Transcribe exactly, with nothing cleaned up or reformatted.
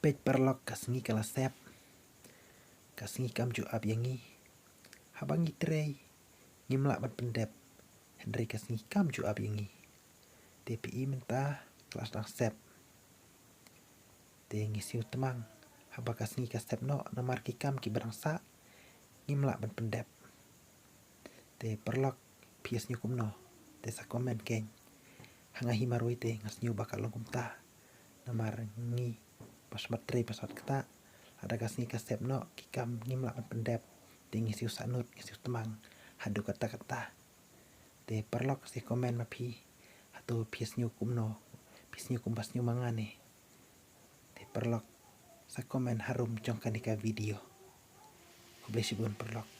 Peit paralok, ka sngi ka la sep. Ka sngi kam ju ap ïa ngi. Haba ngi trei ngim lah ban pyndep, hynrei ka sngi kam ju ap ïa ngi. Te phi i mynta ka la sdang sep. Te ngi sngew tmang haba ka sngi ka sep noh, namar ki kam kiba dang sah ngim lah ban pyndep. Te paralok, phi sngew kumno? Te sa comment kein. Ha nga hi marwei te nga sngew ba ka long kumta. Namar ngi ba smat trei ba smat ktah, lada ka sngi ka sep noh ki kam ngim lah ban pyndep, te ngi sngew sahnud, ngi sngew tmang haduh katta katta. Te paralok, sa comment ma phi, hato phi sngew kumno? Phi sngew kumba sngew ma nga ne? Te paralok, sa comment harum jong kane ka video. Khublei shibun paralok.